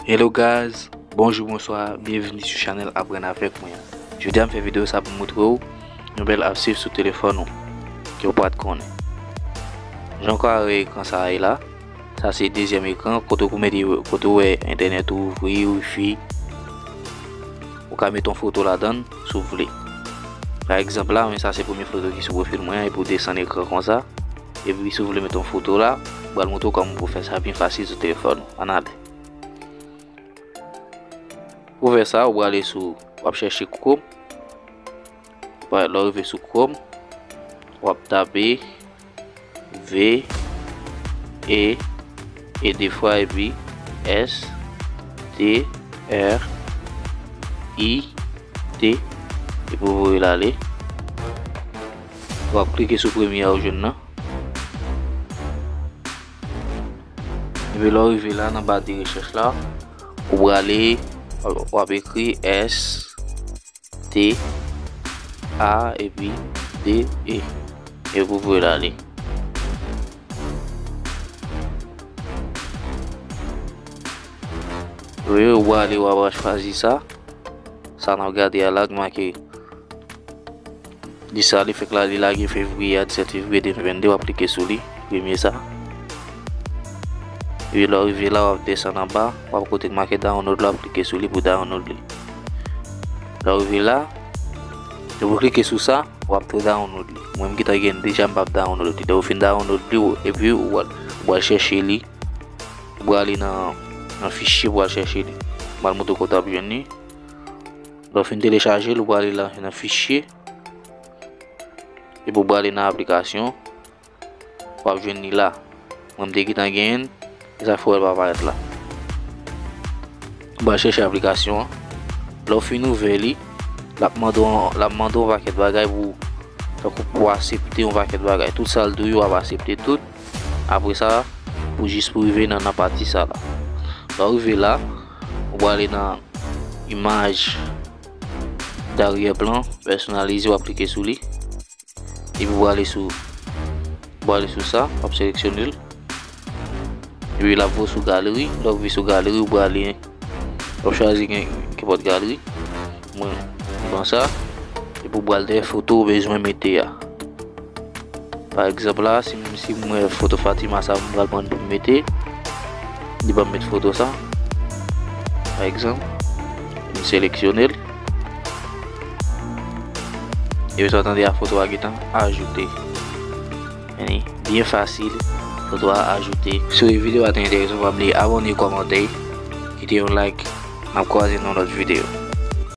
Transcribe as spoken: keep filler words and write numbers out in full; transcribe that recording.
Hello guys, bonjou, bonswa, byenvini sou chanèl Aprann Avèk Mwen an. Jodi a m fè videyo sa pou m montre w yon bèl app swiv sou telefòn ou ke w pa t konnen. Jan w ka wè ekran sa a ye la, sa se dezyèm ekran kote w pou mete, kote w wè entènèt ou ouvri, wifi. Ou ka mete yon foto ladan l si w vle. Pa egzanp la, men sa se premye foto ki sou pwofil mwen an, epi w desann ekran konsa. Epi si w vle mete yon foto la, m pral montre w kòman pou w fè sa byen fasil sou telefòn ou. Ann ale. Pou fè sa, ou prale sou, w ap chèche Chrome. Lè w rive sou Chrome, w ap tape V E, e de fwa, epi S T R I T, epi w voye l ale. W ap klike sou premye a w jwenn nan. Epi lè w rive la, nan ba de rechèch la, ou prale, w ap ekri S T A epi D E. Epi w voye l ale. Wi, ou prale, w ap chwazi sa. Sa n ap gade a la, ki make Li sa, li fèk la, li lage fevriye a, disèt fevriye de mil vennde, w ap klike sou li, premye sa. Epi lè w rive la, w ap desann anba, w ap kote k make download la, w ap klike sou li pou download li. Lè w rive la, lè w klike sou sa, w ap tou download li. Mwen, m gentan gen deja, m p ap download li. Lè w fin download li, w, epi w al, w al chèche li. Ou prale nan, nan fichye pou w al chèche li. M al montre w kote w ap jwenn li. Lè w fin telechaje l, ou prale la, nan fichye. Epi w prale nan aplikasyon. W ap jwenn li la. Mwen, m te gentan genyen l. E sa fè w wè l pa parèt la. Ou pral chèche aplikasyon an. Lè w fin ouvè li, l ap mande w, l ap mande w yon pakèt bagay pou, tankou pou aksepte yon pakèt bagay. Tout sa l di w yo, w ap aksepte tout. Apre sa, pou jis pou rive nan, nan pati sa la. Lè w rive la, ou prale nan imaj daryè plan pèsonalize, w ap klike sou li. Epi w prale sou, w prale sou sa, w ap seleksyone l. Epi l ap voye w sou galeri, lè w rive sou galeri, ou prale, w ap chwazi gen, kenpòt galeri. Mwen, m pran sa. Epi w pral dèyè foto w bezwen mete a. Pa egzanp la, si, si m wè foto Fatima sa, m pral pran l pou m mete. Li ban m met foto sa. Pa egzanp, m seleksyone l. Epi sa w tande a, foto a gentan ajoute. Byen fasil, foto a ajoute. Si w wè videyo a te enteresan, pa bliye abòne, kòmante, kite yon like. N ap kwaze nan lòt videyo.